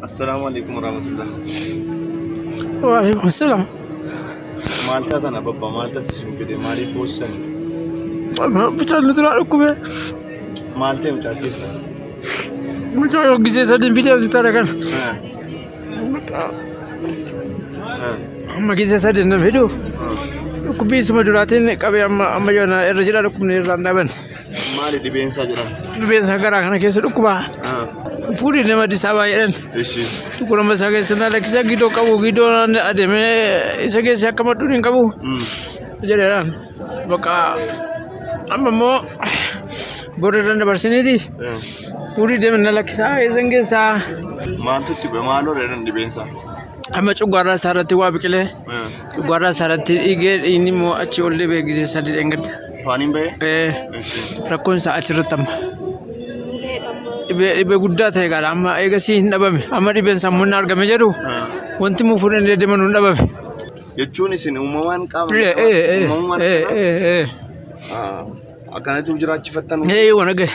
Assalaamu alaikum warahmatullah. Waalaikum salam. Maal taatan abbaa, maal taasisin fide, maaliif boossani? Mucaan nu duraa dhukkube. Maal ta'e mucaa keessa? Mucaa yoo gisee sadiin fidee hospitaala kana. Amma gisee sadiin na fidu. Dhukkubbii isuma duraatiin qabee amma yoona irra jira dhukkubni irraan dhaaban. Maali dhibeen isaa jedhan? Dhibeen isaa garaa kana keessa dhukkuba. Fuudhii nama Addis Ababaa jedhan. Tukur Ambassaa keessa na lakkisa gidoo qabu gidoo adeemee isa keessa akka madduun hin qabu. Jedheeraan bakka amma immoo booda irra dabarsiniiti. Fuudhii deeme na lakkisaa eessan keessaa. Maaltu itti bu'e? Maaloo jedhan dhibeen isaa? Amma cuggaarraa isaa irratti waa biqilee cuggaarraa isaa irratti dhiigee inni immoo achi ol deebi'ee gisee sadii dheengadda. Afaaniin bahee? Rakkoon isaa achirratti amma. Dhibee guddaa ta'e gaadha amma eegasii hin dhabame amma dhibeen sammuun na argame jedhu wanti muu fuudhanii deeman hin dhabame. Jechuun isin uumamaan qaama uumamaan akkanatti jiraachifattan? Yoo gahe.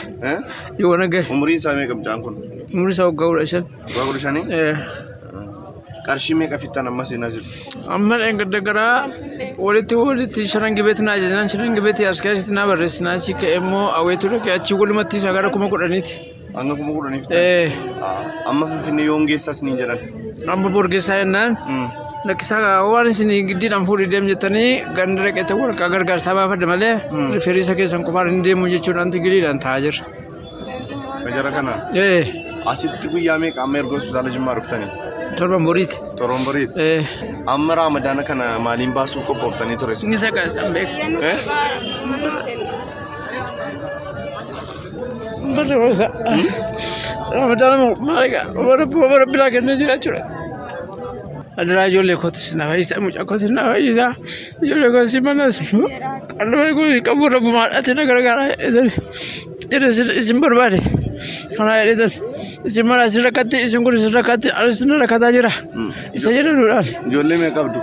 Yoo gahe. Umriin isaa meeqa mucaan kun? Umriin isaa waggaa 15. Waggaa 15? Qarshii meeqa fittan ammas hin asitti? Amma dheengadda garaa walitti shanan gibeetti naa ajajnaan shanan gibeetti as keessatti naa barreessinaa asii ka'e immoo awweetu dhaqee achii walumatti isaa gara 10,000ti. Hanga 10,000 fittan? Amma Finfinnee yoon geessas niin jedhan? Amma bor geessaa jennaan lakkisaa waan isin giddiidhaan fuudhii deem jettanii ganda dhaqeete waraqaa gargaarsaa baafadhe malee rifeeriisa keessan qofaan hin deemu jechuudhaan giddiidhaan taa'aa jira. Jara kana? Asitti guyyaa meeqa amma erga hospitaala Jimmaa dhuftanii? Torban boriiti. Torban boriiti? Amma Ramadaana kana maaliin baasuu qophooftanii ture? Inni isa kan beeku. Ramadaana maal egaa Rabbi laa kennee jira jechuudha. Adaraa ijoollee kootis na fayyisa, mucaa kootis na fayyisa, ijoollee kootis manas qalloo qabu rabbumaa dhaate na gargaara jedhee isin barbaade. Kanaa jedheetan isin mana isin rakkatti isin kun isin rakkatti ani isin rakkataa jira. Isa jedhanuudhaan. Ijoollee meeqa qabdu?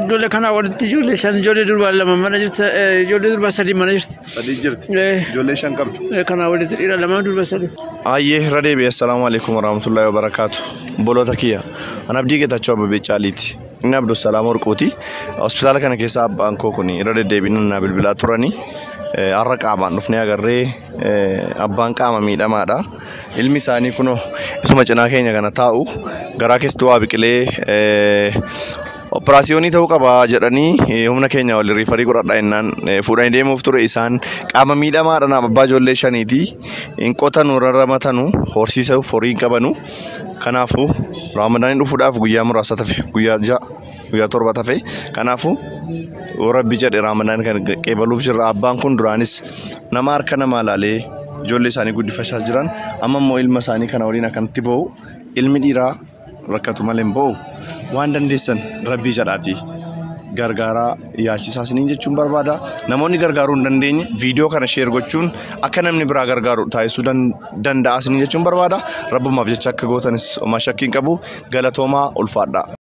Ijoollee kanaa walitti ijoollee 5 ijoollee durbaa 2 mana jirti ijoollee durbaa 3 mana jirti. 3 jirti. Ijoollee 5 qabdu. Kanaa walitti dhiira 2 durba 3. Ayyee irra deebi'e. Assalaamu alaikum warahmatullahi wabarakaatu. Obboloota kiyya. Ani Abdii Geetachoo Abbabee Caaliiti. Inni Abdusalaam Warquuti. Hospitaala kana keessa abbaan koo kun irra deddeebiin na bilbilaa turani. Har'a qaamaan dhufnee agarree abbaan qaama miidhamaadha. Ilmi isaanii kunoo isuma cinaa keenya kana taa'u garaa keessatti waa biqilee operaasiyoonii ta'uu qaba jedhanii humna keenya wal riifarii godhadha jennaan fuudhanii deemuuf ture. Isaan qaama miidhamaadha. Naaf abbaa ijoollee 5ti. Hin qotanu, rarramatanu, horsiisuuf horii hin qabanu. Kanaafuu Ramadaaniin dhufuudhaaf guyyaa muraasa tafe, guyyaa 6 guyyaa 7 tafe. Kanaafuu Rabbi jedhe Ramadaan kan qeebaluuf jirra. Abbaan kun duraanis nama harka namaa laalee ijoollee isaanii guddifachaa jiran amma immoo ilma isaanii kana waliin akkanatti ba'u. Ilmi dhiiraa rakkatu malee hin ba'u. Waan dandeessan Rabbii jedhaati gargaaraa yaalchisaa isiniin jechuun barbaada. Namoonni gargaaruu hin dandeenye viidiyoo kana sheer gochuun akka namni biraa gargaaru taasisuu danda'a isiniin jechuun barbaada. Rabbumaaf jecha akka gootanis homaa shakkii hin qabu. Galatoomaa, ulfaadhaa.